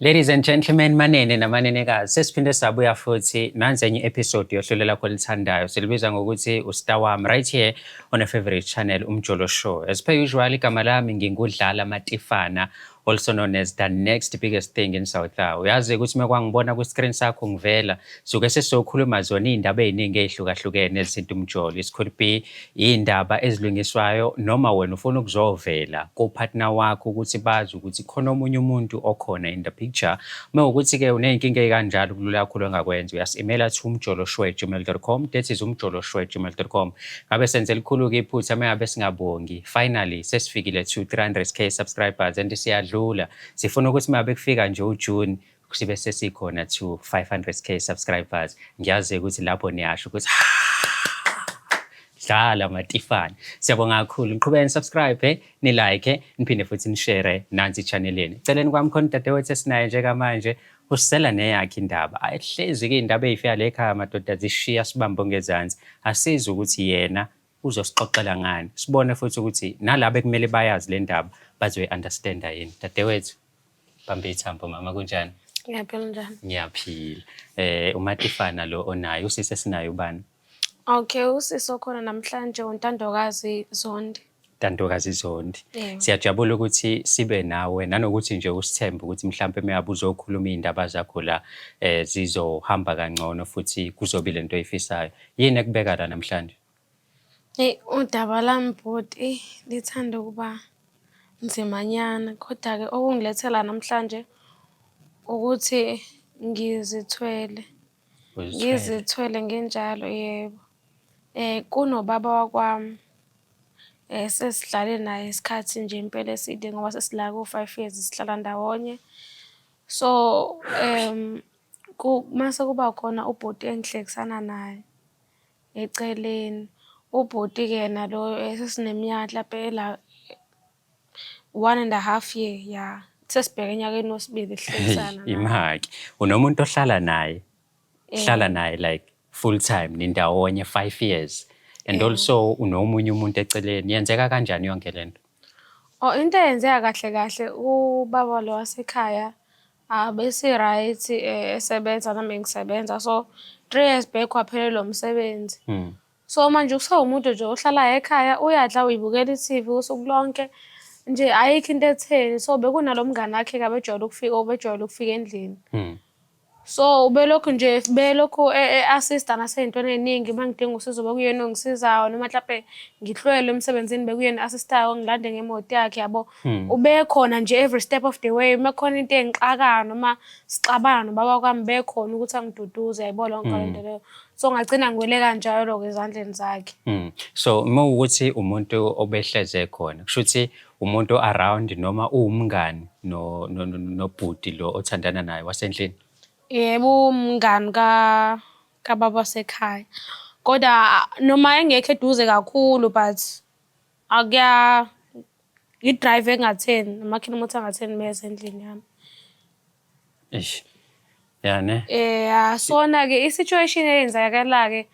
Ladies and gentlemen, manene namanenekazi, sesiphinde sabuya futhi nansi enye episode yohlelo lakho olithandayo. Silibiza ngokuthi uStar Wami right here on a favorite channel, Umjolo Show. As per usual, igama lami nginguDlala Matifana, also known as the next biggest thing in South Africa. Uyazi ukuthi uma kwangibona ku-screen sakho ngivela, suke sesizokhuluma zona iy'ndaba ey'ningi ey'hlukahlukene ezithinta umjolo. It could be iy'ndaba ezilungiswayo noma wena ufuna ukuzovela ku-partner wakho ukuthi bazi ukuthi khona omunye umuntu okhona in the picture. Uma ukuthi-ke uney'nkinga ey'kanjalo, kulula kakhulu engakwenza. Uyasi-emaila to umjoloshow@gmail.com. That is umjoloshow@gmail.com. Ngabe senze elikhulu-ke iphutha uma ngabe singabongi. Finally, sesifikile to 300K subscribers and siyadlula. Sifuna ukuthi uma ngabe kufika nje uJune sibe sesikhona to 500K subscribers. Ngiyazi ukuthi lapho niyasho ukuthi dlala Matifana. Siyabonga kakhulu. Niqhubeke ni-subscribe, ni-like, niphinde futhi ni-share nansi i-channel yenu. Eceleni kwami khona udadewethu esinaye njengamanje usisela neyakhe indaba. Ayihlezi-ke iy'ndaba ey'fika la ekhaya madoda zishiya sibambe ngezansi. Asizi ukuthi yena uzosixoxela ngani. Sibone futhi ukuthi nalabo ekumele bayazi le ndaba bazoyi-understand-a yini. Dadewethu, bamba ithambo mama, kunjani? Ngiyaphila, njani? Ngiyaphila. UMatifana lo onayo, usisi esinaye ubani? Okay, usisi okhona namhlanje uNtandokazi Zondi. Ntandokazi Zondi. Yebo. Siyajabula ukuthi sibe nawe nanokuthi nje usithembe ukuthi mhlampe uma uzokhuluma iy'ndaba zakho la zizohamba kangcono futhi kuzobe lento oyifisayo. Yini ekubeka la namhlanje? Eyi, udaba lami bhuti lithanda ukuba nzimanyana, kodwa-ke okungilethela namhlanje ukuthi ngizithwele. Uzithwele? Ngizithwele ngenjalo, yebo. Kunobaba wakwami sesihlale naye isikhathi nje impela eside ngoba sesila ko-5 years sihlala ndawonye. So mase kuba khona ubhuti engihlekisana naye eceleni. Ubhuti-ke yena lo sesineminyaka hlampe ela 1.5 year, ya. Sesibheke enyakeni wesibili sihlekisana naye. Imaki. Unomuntu ohlala naye? Hlala naye like full time nindawonye 5 years. And also unomunye umuntu eceleni. Yenzeka kanjani yonke lento? Oh, into eyenzeka kahle kahle, ubaba lo wasekhaya abesi-right, esebenza nami ngisebenza, so 3 years back waphelelwa umsebenzi. So manje usewumuntu nje ohlalayo ekhaya, uyadla, uyibukela i-TV usuku lonke nje, ayikho into etheni. So bekunalo mngani wakhe-ke abejwayele ukufika, obejwayele ukufika endlini. So ubelokhu nje belokhu e-assist-a nasey'ntweni ey'ningi, uma ngidinga usizo bekuyena ongisizayo, noma hlampe ngihlwelwe emsebenzini bekuyena o-assist-ayo, ngilande ngemoto yakhe, yabo. Ubekhona nje every step of the way. Uma kukhona into engixakayo noma sixabana nobaba kwami, bekhona ukuthi angiduduze, yayibona yonke lento leyo. So ngagcina ngiwele kanjalo-ke ezandleni zakhe. So uma kuwukuthi umuntu obehleze khona, kusho ukuthi umuntu around noma uwumngani no nobhuti lo othandana naye wasendlini? Yebo, umngani kababa wasekhaya. Kodwa noma engekho eduze kakhulu, but akuya i-drive engatheni, amakhilomitha angatheni meza endlini yami. Eish. Ya ne? Sona-ke i-situation eyenzakala-ke,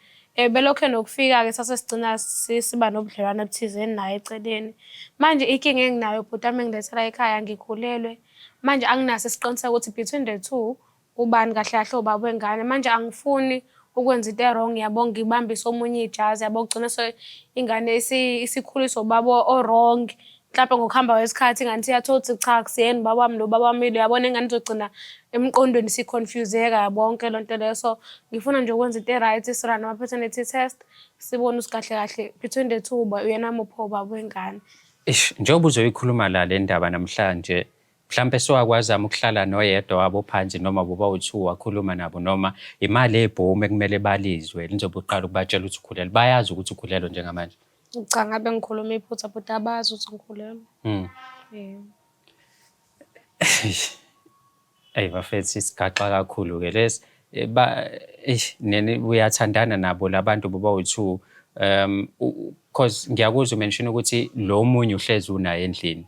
belokhu enokufika-ke, sase sigcina siba nobudlelwane obuthizeni naye eceleni. Manje inkinga enginayo bhuti wami engilethela ekhaya, ngikhulelwe. Manje anginaso isiqiniseko ukuthi between the two ubani kahle kahle ubaba wengane. Manje angifuni ukwenza into e-wrong, yabo, ngibambise omunye ijazi, yabo, kugcine ingane isikhuliswa ubaba o-wrong. Mhlampe ngokuhamba kwesikhathi ingane isiyathola ukuthi cha, akusiyena ubaba wami lo, ubaba wami lo, yabona, ingane izogcina emqondweni isi-confuse-eka, yabo, yonke le nto leyo. So ngifuna nje ukwenza into e-right, si-run-e ama-paternity test, sibone ukuthi kahle kahle between the two uyena muphi ubaba wengane. Eish, njengoba uzoyikhuluma la le ndaba namhlanje, mhlampe sowakwazama ukuhlala noyedwa wabo phansi noma bobawu-two wakhuluma nabo, noma imali ebhomu ekumele balizwe nizobe uqala ukubatshela ukuthi ukhulelwe? Bayazi ukuthi ukhulelwe njengamanje? Cha, ngabe ngikhuluma iphutha bhuti, abazi ukuthi ngikhulelwe. Yebo. Eyi bafethu, isigaxa kakhulu-ke lesi. Ba eish, nene uyathandana nabo labantu bobawu-two, cause ngiyakuzwa u-mention ukuthi lo omunye uhlezi unaye endlini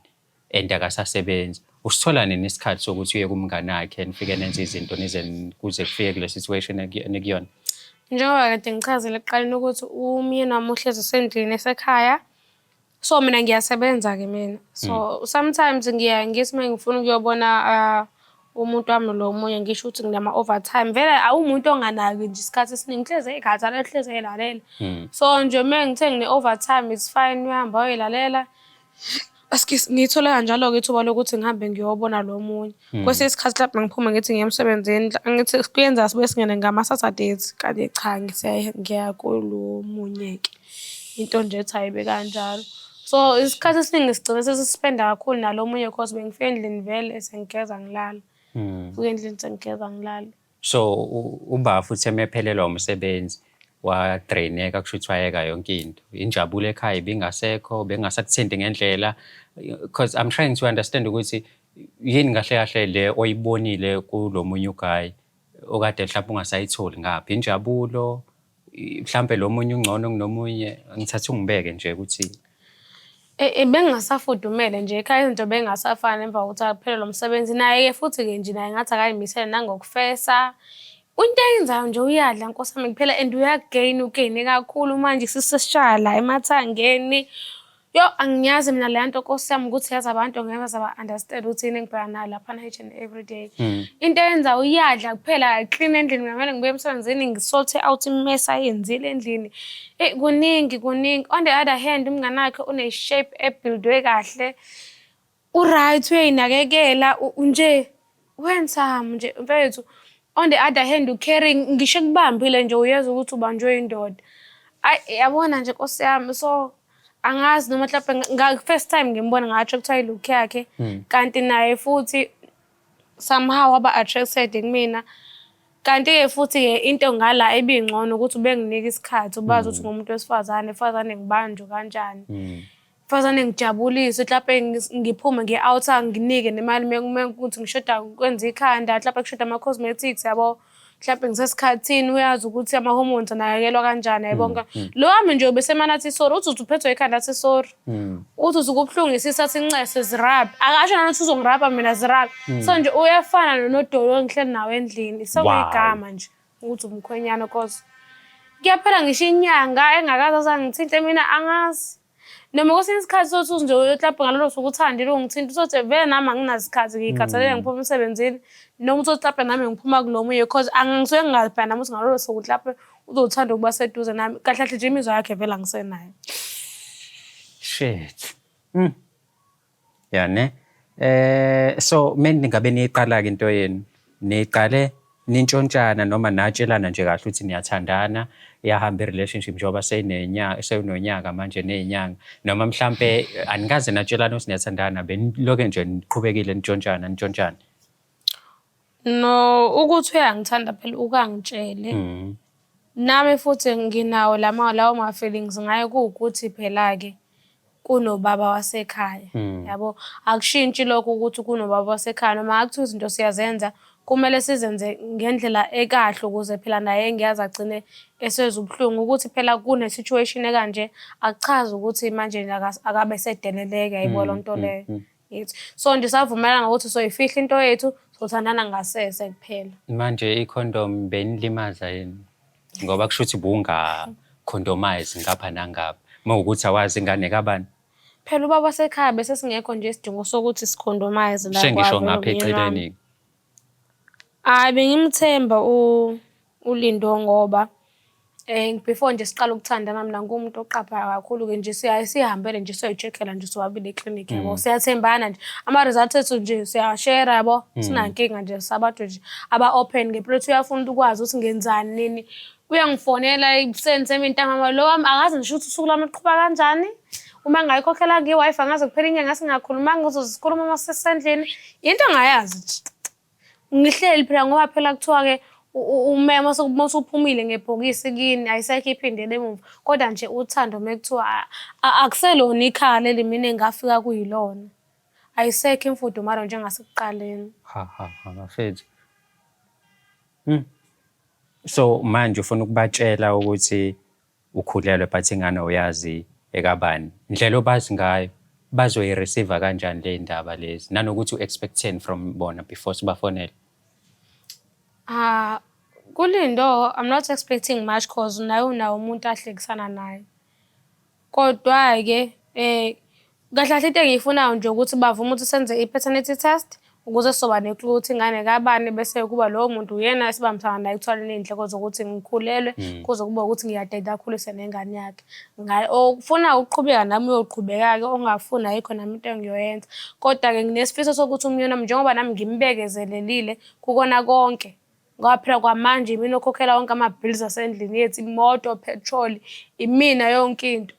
and akasasebenzi. Usithola nini isikhathi sokuthi uye kumngani wakhe nifike nenze izinto nize kuze kufike kule situation enikuyona? Njengoba kade ngichazile ekuqaleni ukuthi umyeni wami uhlezi esendlini esekhaya. So mina ngiyasebenza-ke mina. So sometimes ngiyaye ngithi uma ngifuna ukuyobona Umuntu wami lo omunye ngisho ukuthi nginama-overtime. Vele awumuntu onganaki nje isikhathi esiningi, hlezi ey'khathalela, hlezi ey'lalela. So nje uma ngithe ngine-overtime, it's fine, uyahamba ayoyilalela. Ngiyithola kanjalo-ke ithuba lokuthi ngihambe ngiyobona lo munye. Kwesinye isikhathi mhlampe ngiphume ngithi ngiya emsebenzini, angithi kuyenzeka sibuye singene ngama-Saturdays, kanti cha, ngiya kulo omunye-ke. Into nje ethi ayibe kanjalo. So isikhathi esiningi sigcine sesi-spend-a kakhulu nalo omunye, cause bengifika endlini vele sengigeza ngilala. Ngifika endlini sengigeza ngilala. So uba futhi emephelelwa umsebenzi, wa-drain-eka, kusho ukuthi wayeka yonke into. Injabulo ekhaya ibingasekho, bengasakuthinti ngendlela. 'Cause I'm trying to understand ukuthi yini kahle kahle le oyibonile kulo munye u-guy okade mhlawumbe ungasayitholi ngapha. Injabulo, mhlampe lo munye ungcono kunomunye, ngithathe ungibeke nje ukuthi. Bengingasafudumele nje ekhaya, izinto bey'ngasafani emva kokuthi aphelelwe umsebenzi. Naye-ke futhi-ke nje naye ngathi akay'misele nangokufesa. Into ayenzayo nje uyadla, Nkosi yami, kuphela, and uya-gain-a, u-gain-e kakhulu manje, isisu sesishaya la emathangeni. Yo, angiyazi mina leya nto, Nkosi yami, ukuthi yazi abantu ngeke baze ba-understand ukuthi yini engibhekana nayo laphana each and every day. Into ayenzayo uyadla kuphela, akaklini endlini. Mina kumele ngibuye emsebenzini ngi-sort-e out i-mess ayenzile endlini. Eyi, kuningi kuningi. On the other hand, umngani wakhe une-shape e-build-we kahle, u-right, uyay'nakekela nje, handsome nje mfethu. On the other hand, u-caring, ngisho ekubambile nje uyezwa ukuthi ubanjwe indoda. Ayi, yabona nje, Nkosi yami, so angazi noma hlampe first time ngimbona nga-attract-wa i-look yakhe, kanti naye futhi somehow waba attracted kumina. Kanti-ke futhi-ke into ngala ebingcono ukuthi ubenginika isikhathi, ubazi ukuthi ngumuntu wesifazane, fazane ngibanjwe kanjani. Fazane ngijabulise, hlampe ngiphume ngiye-out, nginike nemali uma kuwukuthi ngishoda ukwenza ikhanda, hlampe kushoda ama-cosmetics, yabo. Hlampe ngisesikhathini, uyazi ukuthi ama-hormones anakekelwa kanjani, yayibonga. Lo wami nje ubesemane athi sorry, uthi uthi uphethwe ikhanda athi sorry. Uthi uthi kubuhlungu isisu athi ncese, zirabhe. Akasho nanokuthi uzongirabha mina, zirabhe. So nje uyafana nonodoli engihleli nawe endlini. Sekuyigama nje ukuthi umkhwenyana, cause kuyaphela ngisho inyanga engakaze aze angithinte mina, angazi. Noma kwesinye isikhathi sothi nje mhlampe ngalolo suku uthandile ungithinta, utholukuthi vele nami anginasikhathi, ngiy'khathalele, ngiphuma emsebenzini, noma uthole ukuthi hlampe nami ngiphuma kulo munye, cause angisuke ngingazi phela nami ukuthi ngalolo suku hlampe uzothanda ukuba seduze nami. Kahle kahle nje imizwa yakhe vele angisenayo. Shit. Ya ne. So ngabe niyiqala-ke into yenu, niqale nintshontshana noma natshelana nje kahle ukuthi niyathandana, iyahamba i-relationship njengoba sewunonyaka manje ney'nyanga, noma mhlampe anikaze natshelana ukuthi niyathandana, beniloke nje niqhubekile nitshontshana nitshontshana? No, ukuthi uyangithanda phela ukangitshele. Nami futhi nginawo lawo ma-feelings ngaye, kuwukuthi phela-ke kunobaba wasekhaya, yabo. Akushintshi lokho ukuthi kunobaba wasekhaya, noma ngakuthiwa izinto siyazenza, kumele sizenze ngendlela ekahle ukuze phela naye engiyazi agcine esezwa ubuhlungu. Ukuthi phela kune-situation ekanje akuchazi ukuthi manje akabe esedeleleka, yayibona loo nto leyo. Yethu. So nje savumelana ngokuthi soyifihla into yethu, sothandana ngasese kuphela. Manje i-condom benilimaza yini? Ngoba kusho ukuthi bunga-condomise ngapha nangapha. Uma kuwukuthi awazi ingane kabani. Phela ubaba wasekhaya bese singekho nje isidingo sokuthi si-condomise la. Sengisho kwavela ngapha umyeni wami. eceleni. Hhayi, bengimthemba uLindo ngoba before nje siqale ukuthandana, mina nguwumuntu oqaphayo kakhulu-ke nje, siyaye sihambele nje siyoyi-check-ela nje sobabili eklinikhi, yabo. Siyathembana nje. Ama-results ethu nje siya-share, yabo. Sinankinga nje, sabantu nje aba-open ngempilo ethi uyafuna ukwazi ukuthi ngenzani nini. Uyangifonela ekuseni semini ntambama, lo wami akazi ngisho ukuthi usuku lwami luqhuba kanjani. Uma ngayikhokhelanga i-Wi-Fi ngaze kuphela inyanga singakhulumanga, uzoze sikhulume uma sisendlini. Into angayazi nje. Ngihleli phela ngoba phela kuthiwa-ke umema uma usuphumile ngebhokisi kini ayisekho iphindele emuva. Kodwa nje uthando mekuthiwa akuselona ikhaya leli mina engafika kuyilona. Ayisekho imfudumalo njengasekuqaleni. Ha ha ha, bafethu. So manje ufuna ukubatshela ukuthi ukhulelwe, but ingane awuyazi ekabani. Indlela obazi ngayo, bazoyi-receive kanjani le ndaba lezi? Nanokuthi u-expect-eni from bona before sibafonele? Ah, kuLindo I'm not expecting much, cause naye unawo umuntu ahlekisana naye. Kodwa-ke kahle kahle into engiyifunayo nje ukuthi bavume ukuthi senze i-paternity test. Ukuze sizoba ne-clue ukuthi ingane kabani bese kuba lowo muntu uyena esibambisana naye ekuthwaleni iy'ndleko zokuthi ngikhulelwe kuze kube ukuthi ngiyadeda akhulise nengane yakhe. Ofuna ukuqhubeka nami uyoqhubeka-ke, ongafuni ayikho nami into engiyoyenza. Kodwa-ke nginesifiso sokuthi umyeni wami njengoba nami ngimbekezelelile kukona konke, ngoba phela kwamanje imina okhokhela wonke ama-bills asendlini yethu, imoto, petrol, imina yonke into.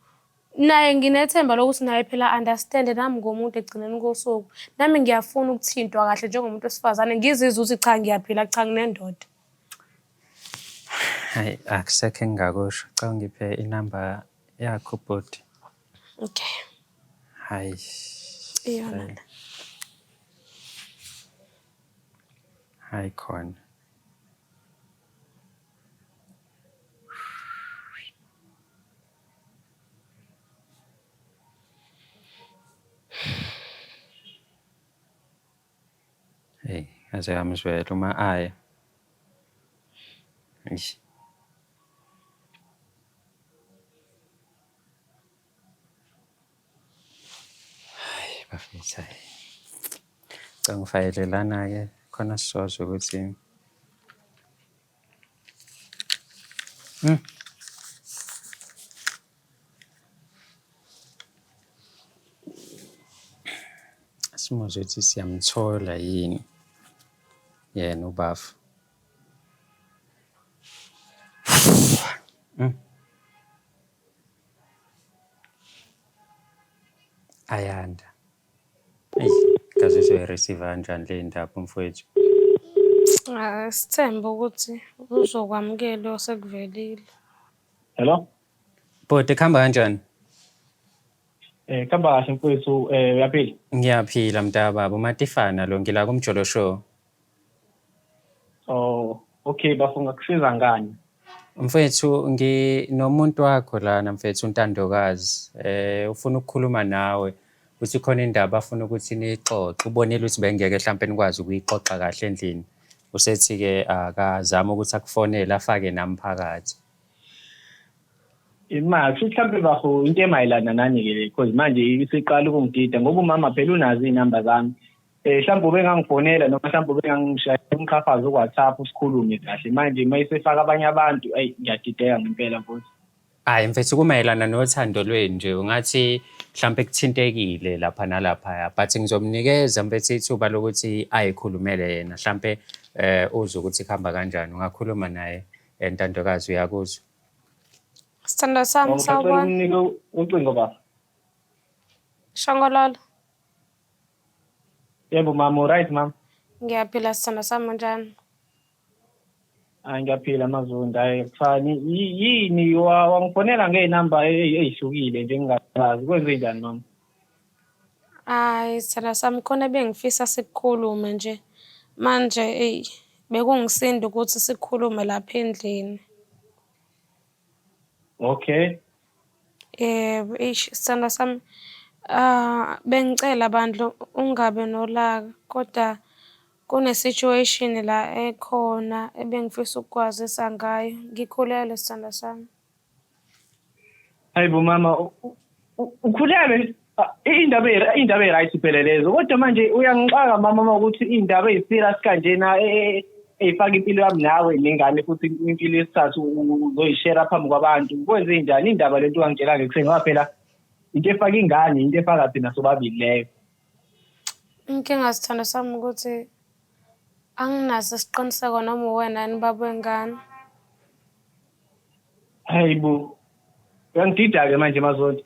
Naye nginethemba lokuthi naye phela understand nami ngumuntu ekugcineni kosuku. Nami ngiyafuna ukuthintwa kahle njengomuntu wesifazane ngizizwe ukuthi cha ngiyaphila cha nginendoda. Hayi akusekho engingakusho. Cela ungiphe inamba yakho bhuti. Okay. Hayi. Iyona le. Hayi khona. Hey, ngaze ngamzwela uma aya. Eish. Hayi bafethu hayi. Cela ngifakele lana-ke khona sizozwa ukuthi Simuzwe ukuthi siyamthola yini yena ubafo. Ayanda. Eyi, kaze uzoyi-receive kanjani le ndaba mfowethu? Ah, sithembe ukuthi uzokwamukela osekuvelile. Hello? Bhuti, kuhamba kanjani? Kuhamba kahle mfowethu, uyaphila? Ngiyaphila mntakababa, uMatifana lo ngila kuMjolo Show. Oh, okay bafo ngakusiza ngani? Mfethu nginomuntu wakho lana mfethu uNtandokazi. Ufuna ukukhuluma nawe. Uthi khona indaba afuna ukuthi niyixoxe. Ubonile ukuthi bengeke mhlampe nikwazi ukuyixoxa kahle endlini. Usethi-ke akazame ukuthi akufonele afake nami phakathi. Imali kusho mhlampe bafo into emayelana nani-ke le because manje isiqala ukungidida ngoba umama phela unazo iy'namba zami. Mhlawumbe ubengangifonela noma mhlawumbe ubengangishaya umqhafazo ku-WhatsApp sikhulume kahle. Manje uma esefaka abanye abantu, eyi ngiyadideka ngempela mfowethu. Hhayi mfethu kumayelana nothando lwenu nje ungathi mhlampe kuthintekile lapha nalaphaya but ngizomnikeza mfethu ithuba lokuthi ayikhulumele yena mhlampe uzwe ukuthi kuhamba kanjani ungakhuluma naye Ntandokazi uyakuzwa. Sithandwa sami Ngicela sawubona. umnike ucingo baba. Shongololo. Yebo mama, uright mama? Ngiyaphila sithandwa sami unjani? Hayi ngiyaphila Mazonda, hayi akufani. Yini wangifonela ngey'namba ey'hlukile nje engingazazi. Kwenze njani mama? Hayi sithandwa sami khona bengifisa sikukhulume nje. Manje eyi bekungisinda ukuthi sikhulume lapha endlini. Okay. Yebo, eish sithandwa sami, bengicela bandla ungabi nolaka kodwa kune-situation la ekhona ebengifisa ukukwazisa ngayo. Ngikhulelwe sithandwa sami. Hayi bo mama, ukhulelwe? Indaba indaba e-right phela lezo. Kodwa manje uyangixaka mama uma ukuthi iy'ndaba ey'serious kanjena ey'faka impilo yami nawe nengane futhi impilo yesithathu uzoyishera phambi kwabantu. Kwenze njani indaba lento ungangitshela ngekuseni ngoba phela into efaka ingane into efaka thina sobabili leyo. Inkinga sithandwa sami ukuthi anginaso isiqiniseko noma uwena yini baba wengane. Hayi bo. Uyangidida-ke manje Mazondi.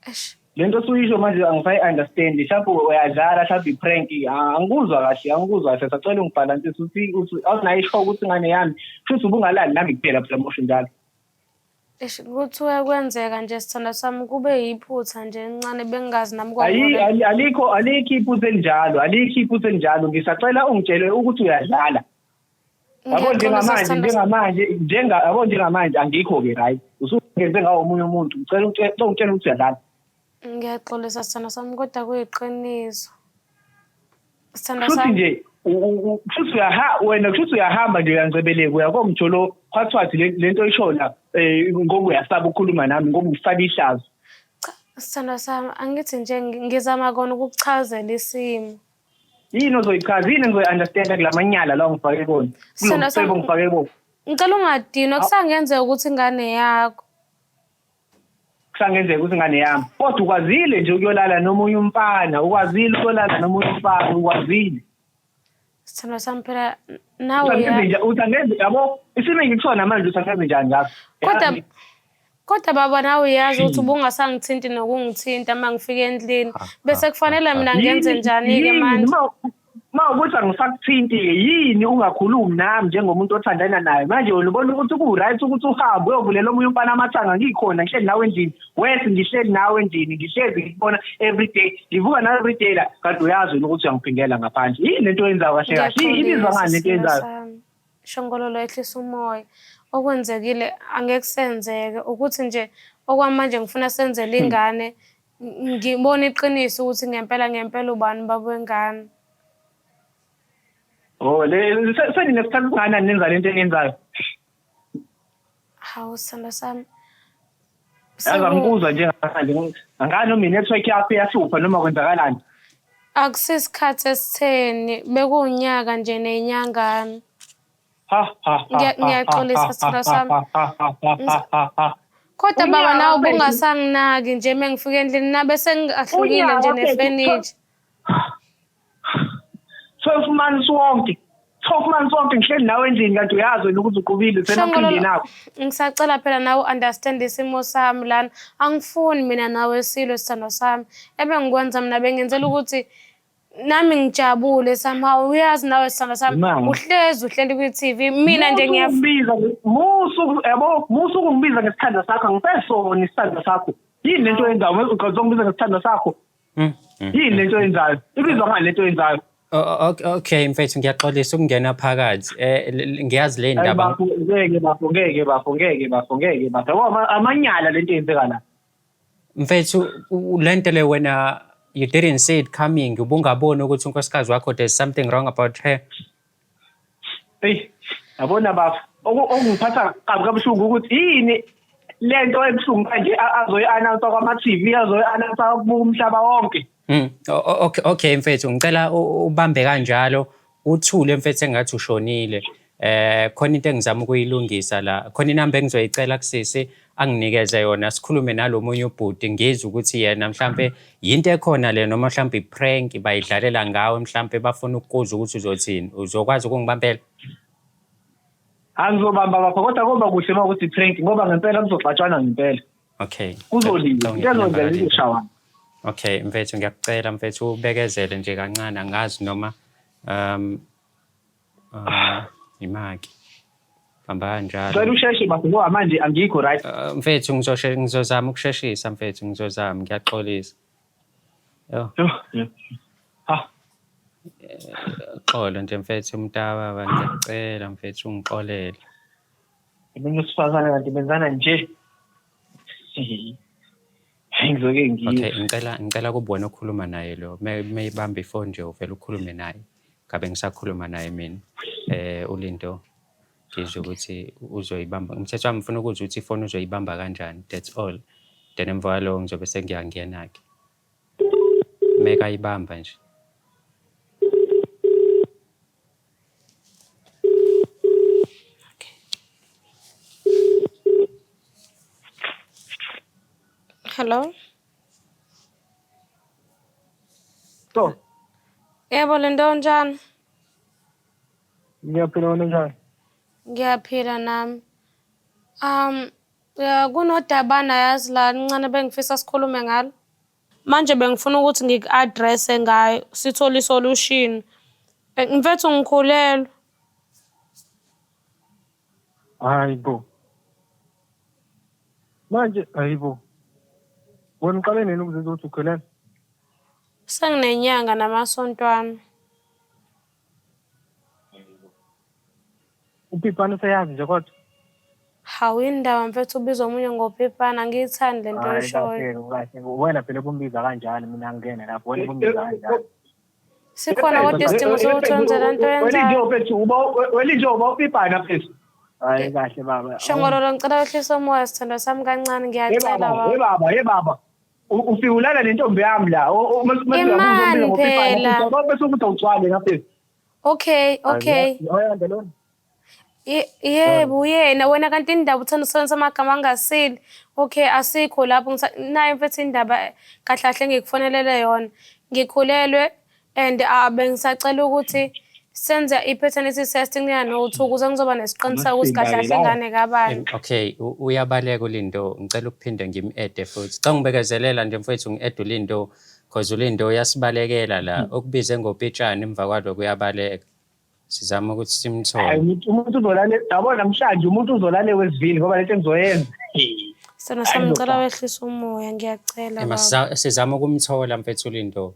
Eish. Lento osuyisho manje angisayi-understand mhlawumbe uyadlala mhlawumbe i-prank angikuzwa kahle angikuzwa kahle sacela ungibhalansise uthi uthi awunayo isho ukuthi ingane yami futhi ubungalali nami kuphela phela mosho njalo. Eish kuthiwe kwenzeka nje sithandwa sami kube yiphutha nje elincane bengingazi nami Ayi alikho alikho iphutha elinjalo alikho iphutha elinjalo ngisacela ungitshele ukuthi uyadlala. Yabo njengamanje njengamanje njenga yabo njengamanje angikho-ke right usungenze ngawo omunye umuntu ngicela ungitshele ukuthi uyadlala. Ngiyaxolisa sithandwa sami kodwa kuyiqiniso. Sithandwa Kushuthi sami. nje kushuthi uyaha wena kushuthi uyahamba nje uyangcebeleka uya komjolo khwathwathi lento oyisho la ngoba uyasaba ukukhuluma nami ngoba usaba ihlazo. Cha sithandwa sami angithi nje ngizama kona ukukuchazela isimo. Yini ozoyichaza? Yini engizoyi-understanda kula manyala la ongifake kona? Kulo Sithandwa mcebo sami, ongifake kuwo. ngicela ungadinwa, kusangenzeka ukuthi ingane yakho. Kusangenzeka ukuthi ingane yami. Kodwa ukwazile nje ukuyolala nomunye umfana, ukwazile ukuyolala nomunye umfana, ukwazile. Sithandwa sami phela nawe Uthi angenze uya. njani? Uthi angenze yabo? Isimo engikusona manje uthi angenze njani ngakho? Kodwa Yazi, kodwa baba nawe uyazi ukuthi ubungasangithinti nokungithinta uma ngifika endlini. Bese kufanele mina ngenze Yini njani-ke yini manje? ma ukuthi angisakuthinti-ke yini ungakhulumi nami njengomuntu othandana naye manje wena ubona ukuthi ku-right ukuthi uhambe uyovulela omunye umfana amathanga ngikhona ngihleli nawe endlini wesi ngihleli nawe endlini ngihlezi ngikubona everyday ngivuka nawe everyday la kanti uyazi wena ukuthi uyangiphindela ngaphandle. Yini lento oyenzayo kahle kahle? Ibizwa Ngiyaxolisa ngani lento sithandwa oyenzayo? sami. Shongololo ehlisa umoya. Okwenzekile angeke kusenzeke ukuthi nje okwamanje ngifuna senzele ingane ngibone iqiniso ukuthi ngempela ngempela ubani ubaba wengane. Oh, le seninesikhathi esingakanani nenza lento eniyenzayo? Hawu sithandwa sami. Yazi Seku angikuzwa njengamanje angani noma i-network yakho iyahlupha noma kwenzakalani. akusisikhathi esitheni bekuwunyaka nje nenyangana. Ha ha ha ha ha Ngiyaxolisa ha sithandwa ha sami. ha ha ha ha ha ha. Kodwa baba Unyaka nawe mfethu, ubungasanginaki nje uma ngifika endlini nabe sengingahlukile nje unyaka mfethu, nefenitsha. 12 months wonke. 12 months wonke ngihleli nawe endlini kanti uyazi wena ukuthi uqubile Shongololo, usemaqhingeni akho. ngisacela phela nawe u-understand isimo sami lana. Angifuni mina nawe silwe sithandwa sami. Ebengikwenza mina bengenzela ukuthi nami ngijabule somehow. Uyazi nawe sithandwa sami, Ma. uhlezi uhleli kwi-TV. Mina nje Musu ngiyaf ukungibiza musu yabo musu ukungibiza ngesithandwa sakho angisesona isithandwa sakho. Yini lento oyenzayo uqoza ukungibiza ngesithandwa sakho? Yini lento oyenzayo? Ibizwa ngani lento oyenzayo? Okay mfethu ngiyaxolisa ukungena phakathi. Ngiyazi le Hayi ndaba. bafo, ngeke bafo, ngeke bafo, ngeke bafo, ngeke bafo. Yabo amanyala lento eyenzeka la. Mfethu lento le wena you didn't see it coming. Ubungaboni ukuthi unkosikazi wakho there's something wrong about her. Eyi, yabona bafo, okungiphatha kabi kabuhlungu ukuthi yini lento ebuhlungu kanje azoyi-announce kwama-TV, azoyi-announce umhlaba wonke. Okay mfethu ngicela ubambe kanjalo uthule mfethu engathi ushonile. Khona into engizama ukuyilungisa la. Khona inamba engizoyicela kusisi anginikeze yona sikhulume nalomunye ubhuti ngizwe ukuthi yena mhlambe yinto ekhona le noma mhlambe i-prank bayidlalela ngawe mhlambe bafuna ukukuzwa ukuthi uzothini. Uzokwazi ukungibambela? Angizobamba bafo kodwa koba kuhle uma ukuthi i-prank ngoba ngempela kuzoxatshwana ngempela. Okay. Kuzoliwa, Ngicela into ungiphe inamba ezokwenzeka kaLinda. izoshawana. Okay mfethu ngiyakucela mfethu ubekezele nje kancane angazi noma imaki. Bamba kanjalo. Ngicela usheshe bafo ngoba manje angikho right. Mfethu ngizozama ukusheshisa mfethu ngizozama ngiyaxolisa. Yo. Ha. Xolo nje mfethu umntaba ngiyakucela mfethu ungixolele. Abantu besifazane kanti benzana nje. Hayi ngizoke ngiye. Okay, ngicela kube wena okhuluma naye lo. Meyibamba ifoni nje uvela ukhulume naye. Ngabe ngisakhuluma naye mina. uLindo ngizwe ukuthi uzoyibamba. Umthetho wami ngifuna ukuzwa ukuthi ifoni uzoyibamba kanjani. That's all. Then emva kwaloko ngizobe sengiyangena ke. Mekayibamba nje. Okay. Hello? So, Yebo Lindo unjani? Ngiyaphila wena unjani? Ngiyaphila nami. Kunodabana yazi la ncane bengifisa sikhulume ngalo. Manje bengifuna ukuthi ngiku-address-e ngayo sithole i-solution. Mfethu ngikhulelwe. Hayi bo. Manje hayibo. Wena uqale nini ukuzizwa ukuthi ukhulelwe? Senginenyanga namasontwana. Upipana useyazi nje kodwa. Hawu indaba mfethu ubiza omunye ngopipana angiyithandi lento Hayi oyishoyo. kahle kahle. Wena phela ubumbiza kanjani mina angingena lapho wena ubumbiza kanjani. Sikhona kodwa isidingo sokuthi wenze le nto oyenzayo. Welinje mfethu uba welinje uba upipana mfethu. Hayi kahle baba. Shongololo ngicela wehlise umoya sithandwa sami kancane Hey ngiyacela baba, hey baba. baba, hey baba. Ufike ulala nentombi yami la. Imani phela. Bese ukuthi awugcwale ngapha. Okay, okay. Ayanda lona. Yebo, uyena wena kanti indaba uthanda usebenzisa amagama angasile. Okay, asikho lapho nayo mfethu indaba kahle kahle engikufonelele yona. Ngikhulelwe and bengisacela ukuthi senze i-paternity test kunika no-two ukuze ngizoba nesiqiniseko ukuthi kahle kahle ingane kabani. Okay, uyabaleka uLindo. Ngicela ukuphinde ngim-add futhi. Cha ngibekezelela nje mfethu ngi-add uLindo cause uLindo uyasibalekela la. Okubize ngopitshana emva kwalokho uyabaleka. Sizama ukuthi Hayi simthole. umuntu uzolale, yabo namhlanje umuntu uzolale wesivini ngoba lento engizoyenza. Sithando sami ngicela wehlise umoya, ngiyacela Ema baba. sizama ukumthola mfethu uLindo.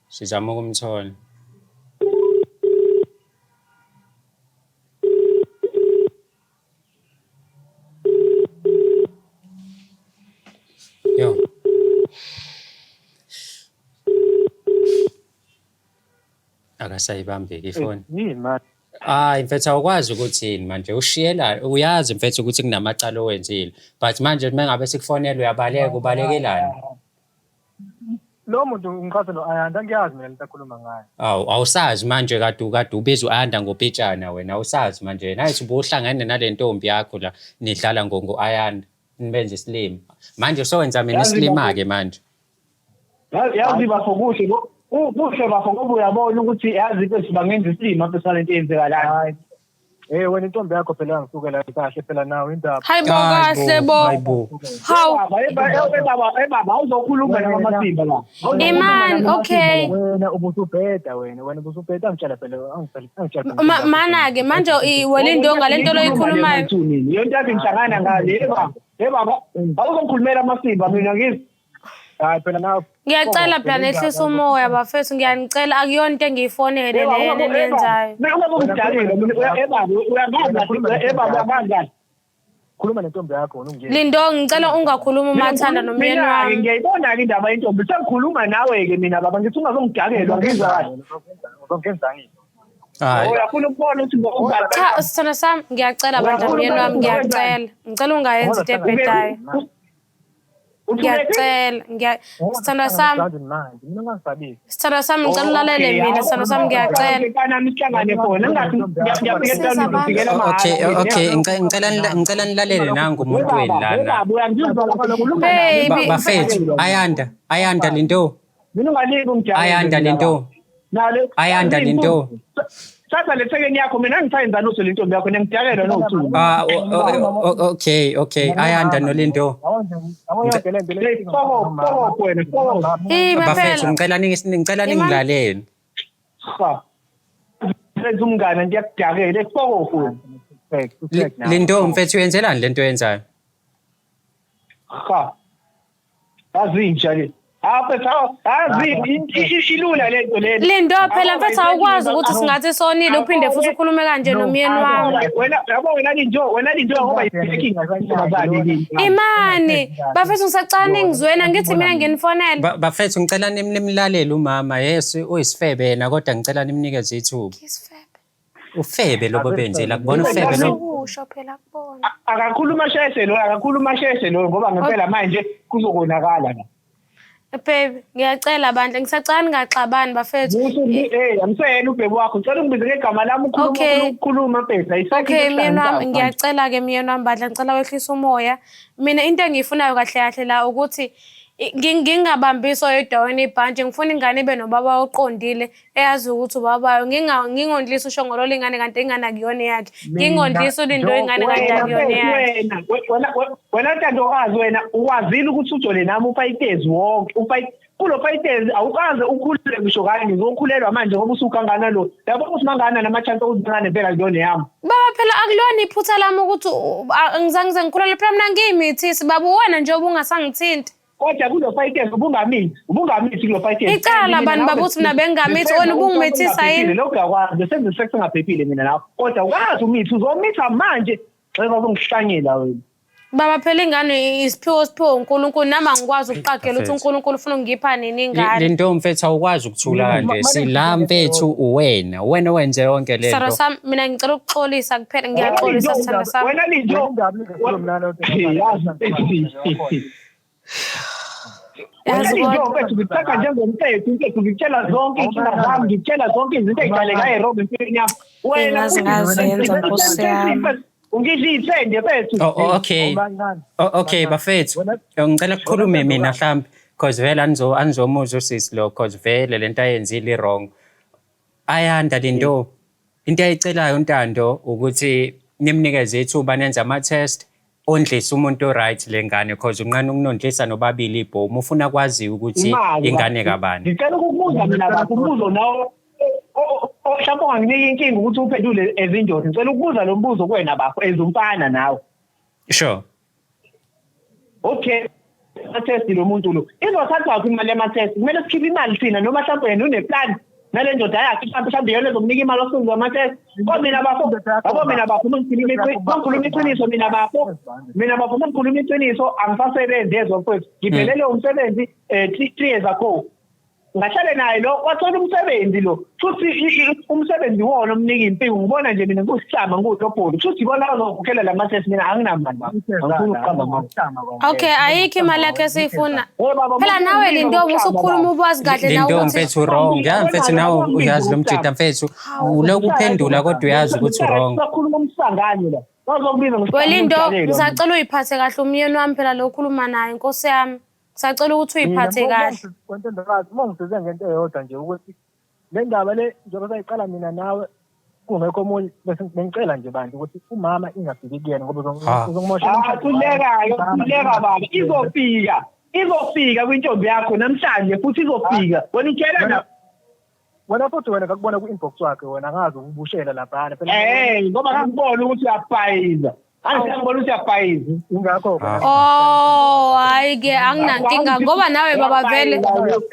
Sizama ukumthola. Yo. Akasayibambi-ke ifoni. Yini manje? Hayi mfethu awukwazi ukuthi yini manje ushiyela uyazi mfethu ukuthi kunamacala owenzile but manje uma ngabe sikufonela uyabaleka ubalekelani? Lo muntu ngichaze no-Ayanda angiyazi mina lento akhuluma ngayo. Awu awusazi manje kade ubiza u-Ayanda ngopitshana wena awusazi manje nayithi ubuhlangene nale ntombi yakho la nidlala ngo-Ayanda nibenze isilima manje sowenza mina Yazi isilima-ke manje. Yazi bafo kuhle kuhle bafo ngoba uyabona ukuthi yazi into bangenza isilima mfethu nalento eyenzekalayo. Hayi. Eh wena intombi yakho phela yangisukela kahle phela nawe indaba. Hayi bo kahle bo. Hayi bo. Hawu. Baba, baba awuzokhuluma namasimba la. Imani, okay. Wena ubusubheda wena ubusubheda angitshela phela angitshela phela. Mana-ke manje weLindo ngale nto loyikhulumayo. Yonke into ngihlangana ngale baba. Hey baba, awuzongikhulumela amasimba mina ngizwe. Hayi phela nawe. Ngiyacela phela nehlisa umoya bafethu ngiyanicela akuyona into engiyifonele lena eniyenzayo. Mina ungabongidakela mina eh baba uyangazi eh baba uyangazi. Khuluma nentombi yakho wena ungiyeke. Lindo ngicela ungakhulumi umathanda nomyeni Mina-ke wami. ngiyayibona-ke indaba yentombi sengikhuluma nawe-ke mina baba ngithi ungazongidakelwa ngizwa kahle. Uzongenzani? Hayi. Uyafuna ukubona ukuthi Cha sithando sami ngiyacela bandla myeni wami ngiyacela. Ngicela ungayenzi into ebhedayo. Ngiyacela sithando sami Manje mina ungangisabisi. sithando sami ngicela ulalele mina sithando sami ngiyacela. Kanami sihlangane khona ngingathi ngiyafika etawini ngifikela Okay, okay, ngicela nilalele nangu umuntu wenu lana. Baba uyangizwa lapha lokulunga. Baby. Bafethu, Ayanda Lindo. Mina ungaliki ungijabule. Ayanda Lindo. Nale Ayanda Lindo. Thatha le thekeni yakho mina ngisayenza lutho le ntombi yakho ngiyakudakelwa nothuku. Ah, okay, okay. Ayanda noLindo. Yabo yonke le nto le. Hey, soko wena, soko. Ima Bafethu phela. ngicela ningilalele. Ha. Senza umngane ngiyakudakela, soko wena. Lindo mfethu uyenzelani lento oyenzayo? Ha. Azinja le. Apha ilula lento le. Lindo phela mfethu awukwazi ukuthi singathi sonile uphinde futhi ukhulume kanje nomyeni wami. Wena yabo wena Lindo, wena Lindo ngoba yinkinga. Imani, bafethu ngisacela ningizwena ngithi mina nginifonele. Bafethu ngicela nimlalele umama. Yes, uyisifebe yena kodwa ngicela nimnikeze ithuba. Isifebe. Ufebe lobo benzile akubona ufebe lo. Ukusho phela kubona. Akakhuluma sheshe lo, akakhuluma sheshe lo ngoba ngempela manje kuzokonakala la. Baby, ngiyacela bandla ngisacela ningaxabani bafethu. Hey, amseyena ubheki wakho. Ngicela ungibize ngegama lami ukhuluma ukukhuluma mfethu. Ayisekho. Okay, myeni wami ngiyacela ke myeni wami bandla ngicela wehlisa umoya. Mina into engiyifunayo kahle kahle la ukuthi ngingabambisi oyedwa wena ibhantshi ngifuna ingane ibe nobaba oqondile eyazi ukuthi ubaba wayo ngingondlisi ushongololo ingane kanti ingane akuyona eyakhe. Ngingondlisi uLindo ingane kanti akuyona eyakhe. Wena Ntandokazi wena ukwazile ukuthi ujole nami u-five wonke kulo 5 years awukaze ukhulele ngisho kanye ngizokhulelwa manje ngoba usukangana lo yabo ukuthi mangana nama-chance okuthi ngane impela kuyona yami. Baba phela akulona iphutha lami ukuthi ngizange ngize ngikhulelwe phela mina ngiyimithisi baba uwena nje ubungasangithinti. Kodwa kulo 5 years ubungamithi kulo 5 years. Icala bani baba uthi mina bengingamithi wena ubungimithisa yini? Lokho uyakwazi senze sex engaphephile mina nawe kodwa ukwazi umithi uzomitha manje xeba uzongihlanyela wena. Baba phela ingane isiphiwo siphiwo uNkulunkulu nami angikwazi ukuqagela ukuthi uNkulunkulu ufuna ukungipha nini ingane. Lindo mfethu awukwazi ukuthula kanje sila mfethu uwena wena owenze yonke lento. Sithando sami mina ngicela ukuxolisa kuphela ngiyaxolisa sithando sami. Wena Lindo. Yazi Wena kodwa. mfethu ngikuthatha njengomfethu, mfethu ngikutshela zonke iy'nkinga zami, ngikutshela zonke izinto ey'dalekayo e-wrong empilweni yami. Wena Engaze ngazenza, Nkosi yami. Ungidla iy'thende mfethu. Oh, okay. Oh, okay bafethu. Ngicela kukhulume mina mhlambe cause vele anizomuzwa usisi lo cause vele lento ayenzile i-wrong. Ayanda Lindo, into ayicelayo uNtando ukuthi nimnikeze ithuba nenze ama-test ondlise umuntu o-right le ngane cause unqena ukunondlisa nobabili ibhomu ufuna kwaziwe ukuthi Imali, ingane kabani. Ngicela ukukubuza mina bafo umbuzo nawo mhlawumbe unganginika inkinga ukuthi uphendule ezindoda. Ngicela ukubuza lo mbuzo kuwena bafo as umfana nawe. Sure. Okay. Ama-test lo muntu lo. Izothathwaphi imali yama-test? Kumele sikhiphe imali thina noma mhlawumbe yena une-plan nale ndoda yakhe mhlawumbe iyona ezomnika imali osuku wama-test. Kodwa mina bafo, yabo mina bafo uma ngikhuluma iqiniso mina bafo, mina bafo uma ngikhuluma iqiniso angisasebenzi yezwa mfowethu. Ngiphelelwe umsebenzi 3 years ago. Ngahlale naye lo wathola umsebenzi lo futhi umsebenzi wona omnika impiko ngibona nje mina ngikusihlama ngudobholo futhi ibona azokhokhela la ma-test mina anginamali baba angifuni ukuqamba mama. Okay, ayikho imali yakhe esiyifuna. Phela nawe Lindo usukhuluma ubwazi kahle nawe Lindo ukuthi mfethu wrong. Ya mfethu nawe uyazi lo mjida mfethu. Ulokhu uphendula kodwa uyazi ukuthi wrong. Sakhuluma umsangano la. Bazokubiza We Lindo, ngisacela uyiphathe kahle umyeni wami phela lo okhuluma naye Nkosi yami. Ngisacela ukuthi uyiphathe kahle. Kwentokazi uma ngisize ngento eyodwa nje ukuthi le ndaba le njengoba sayiqala mina nawe kungekho omunye bese bengicela nje bantu ukuthi umama ingafiki kuyena ngoba uzongimoshela. Thuleka-ke, thuleka baba. Izofika. Izofika kwintombi yakho namhlanje futhi izofika. Wena utshela na wena futhi wena ngakubona ku-inbox wakhe wena ngazi ukubushela laphana. Ngoba ngakubona ukuthi uyabhayiza. Angibona ukuthi uyabhayiza. Ingakho. Oh, hayi ke anginankinga ngoba nawe baba vele.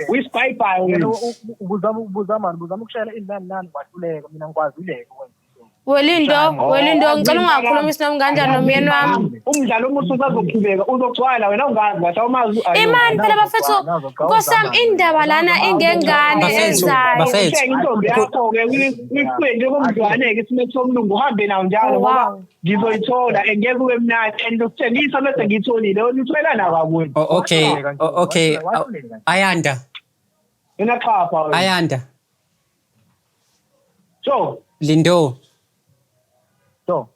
Uyisibhayibhayi. Ubuzama ukushayela inani nani wahluleka mina ngikwazileke ukwenza. Welindo, ngicela ungakhulumisi noma kanjani nomyeni wami. Umdlalo omuhle usazoqhubeka uzogcwala wena ungazi kahle awumazi. Imani phela bafethu, Nkosi yami indaba lana ingengane ezayo. Bafethu. Intombi yakho ke uyifuye njengomdlwane ke isimekho somlungu uhambe nawo njalo ngoba ngizoyithola ngeke kube mnandi and ukutshengisa bese ngiyitholile wena uthola na kakuwe. Okay, okay. Ayanda. Mina qhapha. Ayanda. So, Lindo. So.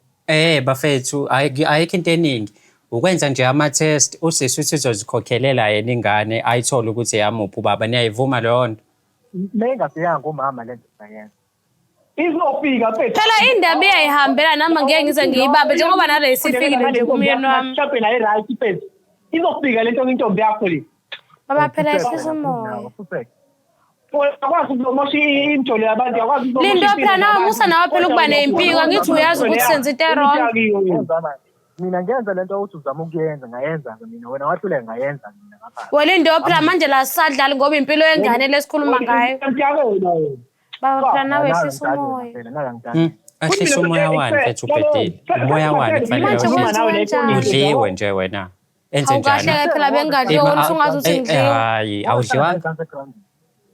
Bafethu ayikho into eningi. Ukwenza nje ama-test usisi uthi uzozikhokhelela yena ingane ayithole ukuthi eyamuphi ubaba. Niyayivuma leyo nto? Mayingafikanga umama le nto ngayenza. Izofika mfethu. Phela indaba iyayihambela nami ngeke ngize ngiyibambe njengoba nale isifikile nje kumyeni wami. Mhlawumbe naye right mfethu. Izofika le nto intombi yakho le. Baba phela ehlisa umoya. Akwazi ukuzomosha imjolo yabantu, akwazi ukuzomosha. Lindo phela nawe musa nawe phela ukuba nempiko angithi uyazi ukuthi senza into e-wrong. Mina ngenza lento uthi uzama ukuyenza ngayenza mina wena wahluleka ngayenza mina ngapha. Welindo phela manje la sisadlali ngoba impilo yengane lesikhuluma ngayo. Baba phela nawe ehlisa umoya. Ahlisa umoya wani mfethu ubhedile. Umoya wani kufanele udliwe nje wena. Enze njani? Awukahle phela bengadliwa wena usungazi ukuthi ngidliwe. Hayi, awudliwanga.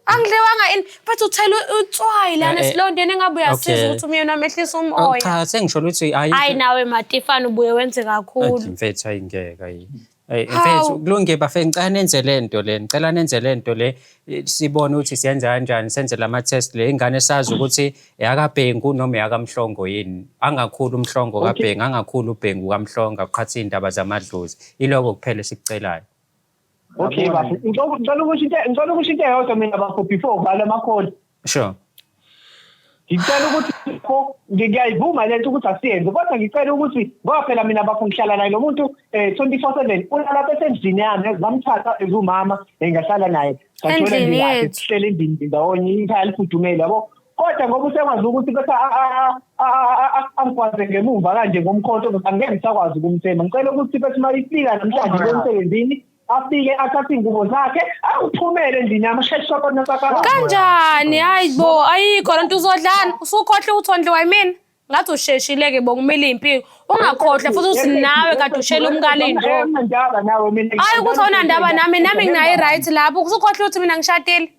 Angidliwanga ini mfethu uthela utswayi lana esilondeni engabe uyasiza ukuthi umyeni wami ehlise umoya. Cha, sengisho ukuthi hayi. Hayi nawe Matifana ubuye wenze kakhulu. Mfethu ayingeke ayi. Mfethu kulungile bafethu ngicela nenze lento le, ngicela nenze lento le sibone ukuthi siyenza kanjani, senze lama test le ingane sazi ukuthi eyakaBhengu noma eyakaMhlongo yini. Angakhulu uMhlongo kaBhengu, angakhulu uBhengu kaMhlongo, aqhathe iy'ndaba zamadlozi. Iloko kuphela esikucelayo. Okay bafo, ngicela ukusho into eyodwa mina bafo before uvala amakholi. Sure. Ngicela ukuthi ngiyayivuma lento ukuthi asiyenze kodwa ngicela ukuthi ngoba phela mina bafo ngihlala naye lo muntu 24/7 ulala esendlini yami ngamthatha ezumama engahlala naye Endlini yethu. Sihlele endlini ndawonye ikhaya lifudumele yabo. Kodwa ngoba usekwazi ukuthi bese angikwaze ngemumva kanje ngomkhonto angeke ngisakwazi ukumthemba. Ngicela ukuthi bese uma ifika namhlanje emsebenzini afike athathe ingubo zakhe awuphumele endlini yami asheshe khona sakho. Kanjani? Hayi bo, ayikho lento uzodlana. Usukhohle ukuthi ondliwa yimina. Ngathi usheshile ke bokumila impiko. Ungakhohlwa futhi uthi nawe kade ushela umkalindo. Ndaba nawe mina. Hayi ukuthi awunandaba nami, nami nginayo i-right lapho. Usukhohle ukuthi mina ngishadile.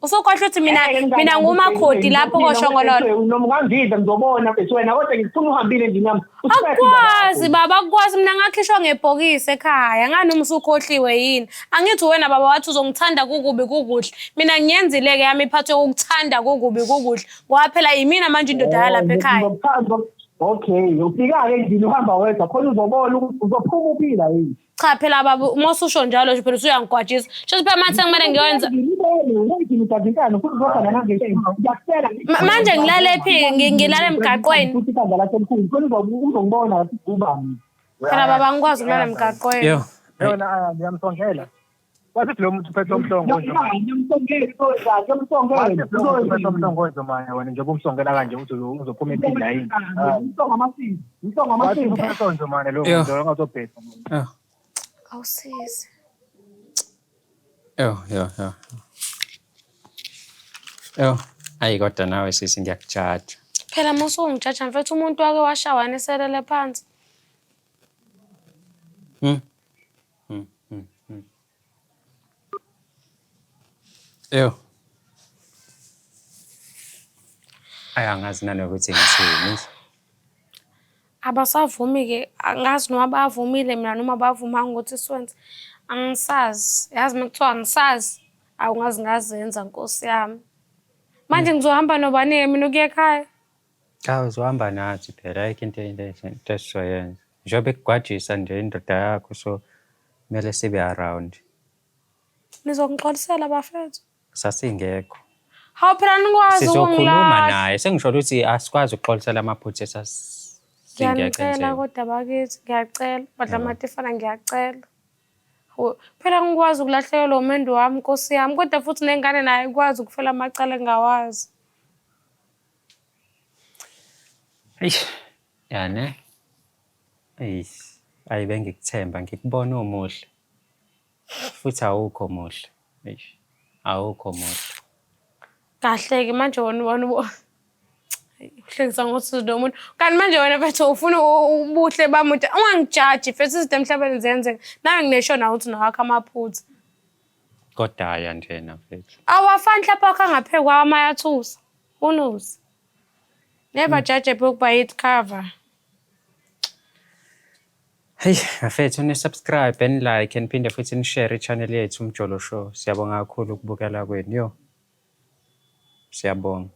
Usukhohlwa ukuthi mina ngumakhodi lapho koShongololo. Noma ungangidla ngizobona mfethu wena kodwa ngifuna uhambile endlini yami. Akukwazi baba, akukwazi mina ngakhishwa ngebhokisi ekhaya. Ngani uma usukhohliwe yini? Angithi wena baba wathi uzongithanda kukubi kukuhle. Mina ngiyenzile-ke yami iphathwe ukukuthanda kukubi kukuhle. Ngoba phela yimina manje indoda yalapha ekhaya. Okay, ufika-ke endlini uhamba wedwa khona uzobona ukuthi uzophuma uphila yini. Cha phela baba uma ususho njalo nje phela usuyangigwajisa. Shuthi phela manje sekumele ngiyoyenza. Manje ngilale phi? Ngilale emgaqweni. Phela baba angikwazi ukulala emgaqweni. Yo. Yona ngiyamsongela. Wathi lo muntu uphethe umhlongo nje. Uphethe umhlongo nje manje wena njengoba umsongela kanje uthi uzophuma ephila yini. Wathi uphethe nje manje lo muntu ongazobheda. Yo. Awusizi. Yo, yo, yo. Yo. Ayi kodwa nawe sisi ngiyakujaja. Phela uma usungijaja mfethu umuntu wake washawana eselele phansi. Yo. Ayi angazi nanokuthi ngithini. Abasavumi-ke, angazi noma bavumile mina noma bavumanga ukuthi siwenze. Angisazi, yazi uma kuthiwa angisazi, awungazi ngazenza Nkosi yami. Manje ngizohamba nobani-ke mina ukuya ekhaya? Cha uzohamba nathi phela ayikho into into esizoyenza. Njengoba ikugwajisa nje indoda yakho so kumele sibe around. Nizongixolisela bafethu? Sasingekho. Hawu phela nikwazi Sizokhuluma ukungilahla. naye. Sengisho ukuthi asikwazi ukuxolisela amaphutha esasingekho Ngiyanicela enzeni. kodwa bakithi, ngiyacela. Badla Matifana ngiyacela. Phela ngikwazi ukulahlekelwa umendo wami Nkosi yami, kodwa futhi nengane nayo ikwazi ukufela amacala engawazi. Eish. Ya ne. Eish. Ayi bengikuthemba ngikubona umuhle. Futhi awukho muhle. Eish. Awukho muhle. Kahle-ke manje wena uhlekisa ngokuthi lo muntu. Kanti manje wena mfethu ufuna ubuhle bami uthi ungangijaji mfethu izinto emhlabeni ziyenzeka. Nawe nginesho nawe ukuthi nawakho amaphutha. Kodwa aya njena mfethu. Awafani mhlawumbe akho angaphekwa awami ayathusa. Who knows? Never judge a book by its cover. Hey, bafethu ni-subscribe and like and phinde futhi ni-share i-channel yethu Umjolo Show. Siyabonga kakhulu ukubukela kwenu. Yo. Siyabonga.